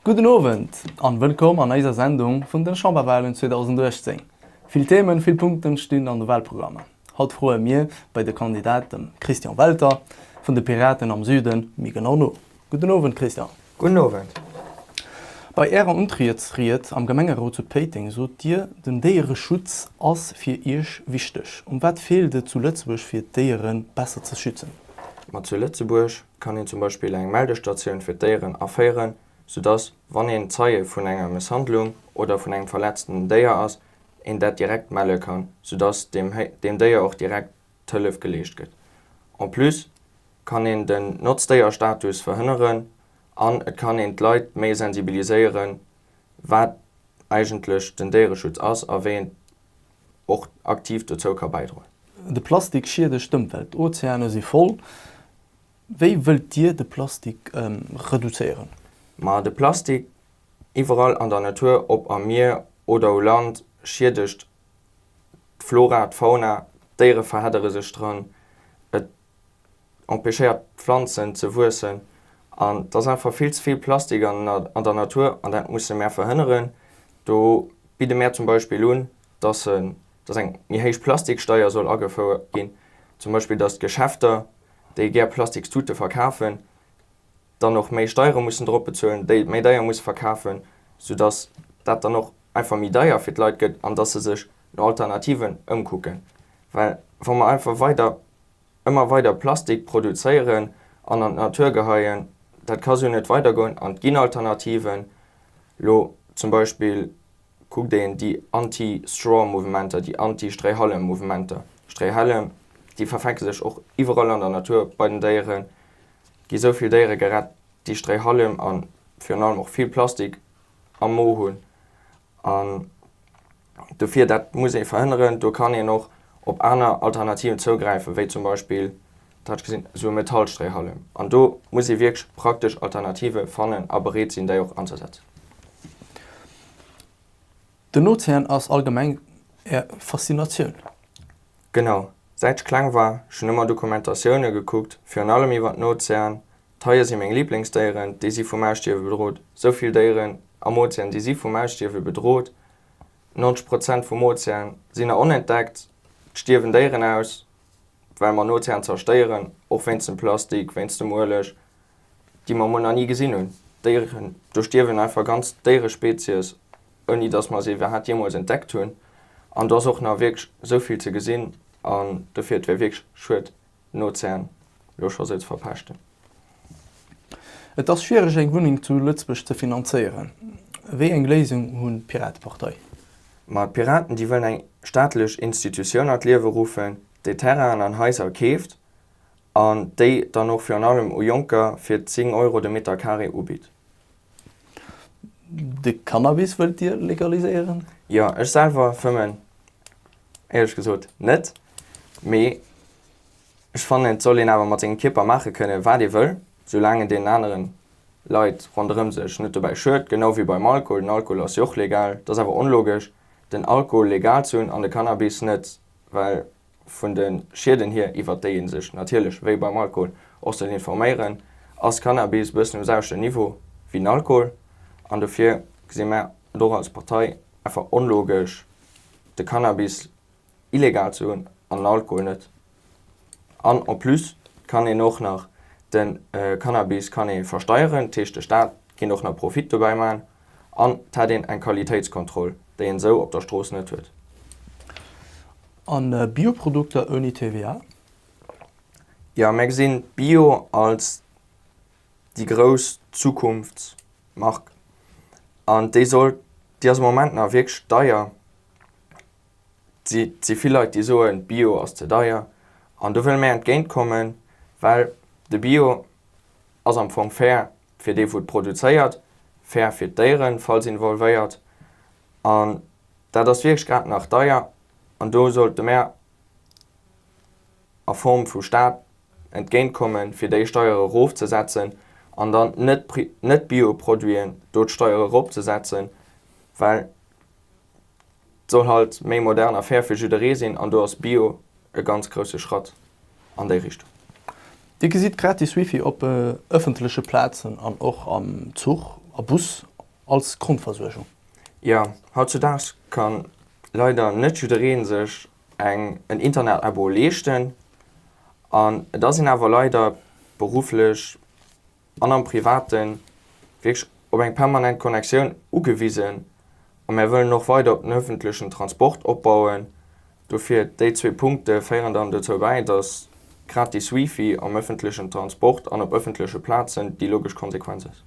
Gudden Owend an wëllkomm an eiser Sendung vun den Chamberwahlen 2018. Vill Themen, vill Punkten stinn an de Wahlprogrammer. Haut froe mir bei de Kandidat, dem Christian Welter vun de Piraten am Süden, méi genau no. Gudden Owend Christian. Gudden Owend. Bei Ärer Untrietsried am Gemengerot zu Péiteng sot Dir, den Déiereschutz ass fir Iech wichteg. Um wat feelt et zu Lëtzebuerg fir d'Déiere besser ze schützen? Ma zu Lëtzebuerg kann een zum Beispill eng Meldestatioun fir d'Déieren aféieren, soudass, wann een Zeie vun enger Mësshandlung oder vun engem verletzten Déier ass, een dat direkt melle kann, soudass deem Déier och direkt d'Hëllef geleescht gëtt. En plus kann een den Notzdéierstatus verhënneren an et kann een d'Leit méi sensibiliséieren, wat eigentlech den Déiereschutz ass a wéi een och aktiv dozou ka bäidroen. De Plastik schiedegt d'Ëmwelt, d'Ozeane si voll. Wéi wëllt Dir de Plastik reduzéieren? Ma de Plastik iwwerall an der Natur, ob am Mier oder u Land, schiedegt d'Flora, d'Fauna, d'Déiere verheddere sech dran, et empêchéiert d'Pflanzen ze wuessen an et ass einfach vill ze vill Plastik an der Natur an dat musse mär verhënneren. Do bidde mär zum Beispill un, dass dass eng méi héich Plastiksteier soll agefouert ginn, zum Beispill dass d'Geschäfter, déi gär Plastikstute verkafen, dann och méi Steiere mussen drop bezuelen, déi et méi deier musse verkafen, soudass dat dann och einfach méi deier fir d'Leit gëtt an dass se sech no Alternativen ëmkucken. Well wa mer einfach weider, ëmmer weider Plastik produzéieren an an d'Natur geheien, dat ka sou net weidergoen an et ginn Alternativen. Lo zum Beispill kuckt een déi Anti-Straw-Mouvementer, déi Anti-Stréihallem-Mouvementer. Stréihällem, déi verfänke sech och iwwerall an der Natur bei den Déieren. Et gi sou vill Déiere gerett, déi Stréihallem a virun allem och vill Plastik am Mo hunn. An dofir, dat muss ee verhënneren. Do kann een och op aner Alternativen zougräifen, wéi zum Beispill, dat hat ech gesinn, esou e Metallstréihallem. An do muss ee wierklech praktesch Alternative fannen a bereet sinn, déi och anzesetzen. Den Ozean ass allgemeng Är Faszinatioun? Genau. Säit ech kleng war, ech hunn ëmmer Dokumentatioune gekuckt, virun allem iwwer den Ozean. D'Haie si meng Liblingsdéieren, déi si vum Ausstierwe bedrot. Sou vill Déieren am Ozean, déi si vum Ausstierwe bedrot. 90 Prozent vum Ozean sinn nach onentdeckt. Et stierwen Déieren aus, well mer den Ozean zerstéieren, och wéinst dem Plastik, wéinst dem Ueleg, déi mer emol nach ni gesinn hunn. Déieren, do stierwen einfach ganz Déierespezies, ouni dass mer se iwwerhaapt jeemools entdeckt hunn. An do ass och nach wierklech esou vill ze gesinn an dofir, et wär wierklech schued, den Ozean elo scho sou ze verpeschten. Et ass schwiereg eng Wunneng zu Lëtzebuerg ze finanzéieren. Wéi eng Léisung hunn d'Piratepartei? Ma d'Piraten, déi wëllen eng staatlech Institutioun an d'Liewe ruffen, déi Terrainen an Haiser keeft an déi dann och virun allem u Jonker fir 10 Euro de Meter carré ubitt. De Cannabis wëllt Dir legaliséieren? Jo, ech selwer fëmmen éierlech gesot net, mee ech fannen et soll een awer mat sengem Kierper maache kënnen wat ee wëll, soulaang en deenen aneren Leit ronderëm sech net dobäi schued. Genau wéi beim Alkohol, den Alkohol ass jo och legal, et ass awer onlogesch den Alkohol legal ze hunn an de Cannabis net, well Vun de Schieden hier, iwwert déi ee sech natierlech, wéi beim Alkohol, och soll informéieren, ass Cannabis e bëssen um selwechten Niveau wéi den Alkohol. An dofir gesi mär et och als Partei einfach onlogesch, de Cannabis illegal ze hunn an den Alkohol net. An en plus kann een och nach de Cannabis kann ee versteieren, dat heescht de Staat kinnt och nach Profit dobäi maachen. An et hätt een eng Qualitéitskontroll, déi een esou op der Strooss net huet. An Bioprodukter ouni TVA? Jo, mär gesinn Bio als déi grouss Zukunftsmark. An déi soll, déi ass am Moment nach wierklech deier. Et si vill Leit, déi soen, Bio ass ze deier. An do wëlle mär entgéint kommen, well de Bio ass am Fong fair fir dee wou et produzéiert, fair fir d'Déieren, falls involvéiert. An dat ass wierklech grad nach deier an do sollte mär a Form vu Staat entgéint kommen, fir déi Steiere erofzesetzen an dann net-Bio-Produiten do d'Steiere eropzesetzen, well et soll halt méi modern a fair fir jidderee sinn an do ass Bio e ganz grousse Schratt an déi Richtung. Dir gesitt gratis Wifi op ëffentleche Plazen an och am Zuch a Bus. Als Grondversuergung. Jo, hautzudaags ka leider net jidderee sech eng en Internet-Abo leeschten an et ass een awer leider berufflech an am Private wierklech op eng permanent Connectioun ugewisen a mär wëllen och weider op den öffentlechen Transport opbauen. Dofir, déi zwee Punkte féieren dann dozou bäi, dass gratis Wifi am öffentlechen Transport an op öffentleche Plazen déi logesch Konsequenz ass.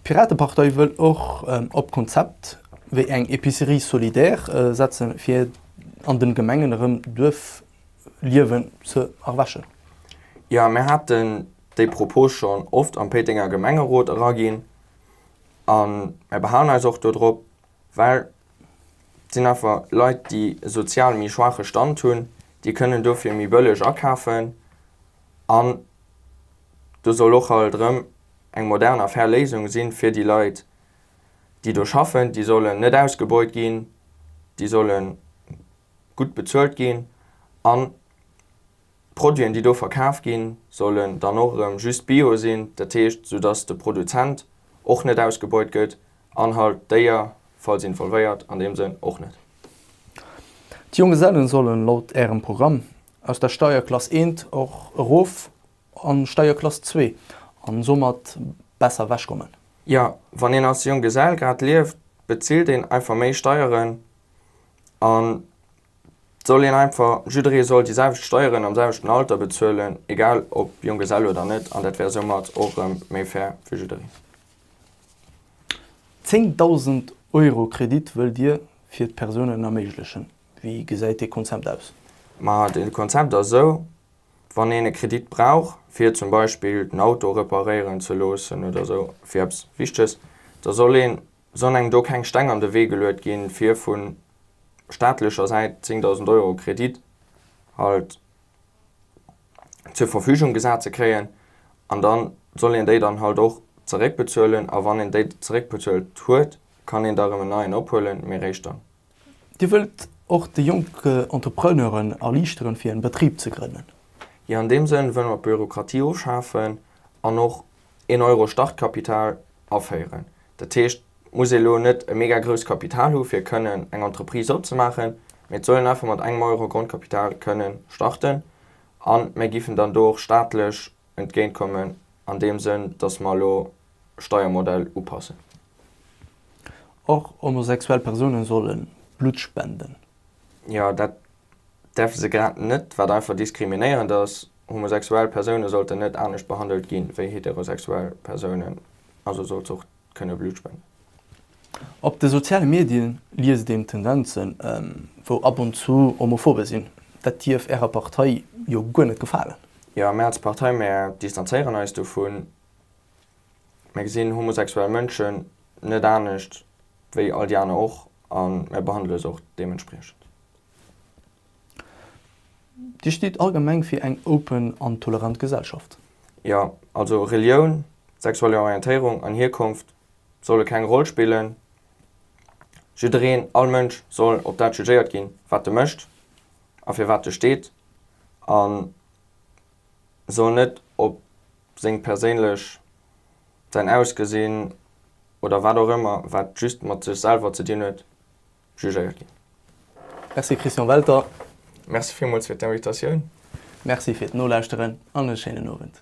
D'Piratepartei wëll och op Konzept wéi eng Epicerie solidaire setzen, fir an den Gemengen erëm Duerfliewen ze erwächen. Jo, mir haten déi Propos schonn oft am Péitenger Gemengerot eraginn a mir behalen eis och dodrop, well et sinn einfach Leit, déi e sozial méi schwaache Stand hunn, déi kënnen dofir méi bëlleg akafen an do soll och halt erëm eng modern a fair Léisung sinn fir déi Leit, déi do schaffen. Déi sollen net ausgebeut ginn, déi solle gutt bezuelt ginn an d'Produiten, déi do verkaf ginn, sollen dann och erëm just bio sinn, dat heescht, soudass de Produzent och net ausgebeut gëtt an halt d'Déier, falls involvéiert, an deem Sënn och net. D'Jonggesellen sollen laut Ärem Programm aus der Steierklass eent och erof an Steierklass zwee an somat besser ewech kommen. Jo, wann een als Jonggesell grad lieft, bezilt een einfach méi Steieren an et soll een einfach, jidderee soll déi selwecht Steieren am selwechten Alter bezuelen, egal ob Jonggesell oder net an dat wär soumat och erëm méi fair fir jiddereen. 10.000 Euro Kredit wëllt Dir fir d'Persounen erméiglechen. Wéi gesäit dee Konzept aus? Ma de Konzept ass esou, Wann een e Kredit brauch, fir zum Beispill den Auto reparéieren ze loossen oder esou, fir eppes Wichteges, da soll een, sollen engem do keng Steng an de Wee geluet ginn, fir vu staatlecher Säit 10.000 Euro Kredit halt zur Verfügung gesat ze kréien. An da soll een déi dann halt och zeréckbezuelen. A wann een déi zeréckbezuelt huet, kann een da erëm en neien ophuelen, mee réischt dann. Dir wëllt och de jonke Entrepreneuren erliichteren, fir en Betrib ze grënnen. Jo, an deem Sënn wëlle mer d'Bürokratie ofschafen an och een Euro Startkapital aféieren. Dat heescht, et muss ee elo net e mega grousst Kapital hu fir kënnen eng Entreprise opzemaachen, mee et soll een einfach mat engem Euro Grondkapital kënnen starten. A mir giffen dann do och staatlech entgéintkommen an deem Sënn, datt mer elo Steiermodell upassen. Och homosexuell Persounen solle Blutt spenden. Jo, dat däerfe se grad net, wat einfach diskriminéierend ass. Homosexuell Persoune sollten net anescht behandelt gi wéi heterosexuell Persounen, also sollt se och kënne Blutt spenden. Op de soziale Medien liest een Tendenzen, wou ab und zu homophobe sinn. Dat dierf Ärer Partei jo guer net gefalen. Jo, mär als Partei, mär distanzéieren eis dovun. Mär gesinn homosexuell Mënschen net anescht wéi all déi aner och a mär behandele se och deementspriechend. Dir stitt allgemeng fir eng open an tolerant Gesellschaft. Jo, also Relioun, sexuell Orientéierung an Hierkonft solle keng Roll spillen. Jiddereen, all Mënsch soll op dat jugéiert ginn, wat e mécht a fir wat e steet a soll net op seng perséinlech, säin Ausgesinn oder wat och ëmmer, wat just mat sech selwer ze dinn huet, jugéiert ginn. Merci Christian Welter. Merci villmools fir d'Invitatioun. Merci fir d'Nolauschteren an e schéinen Owend.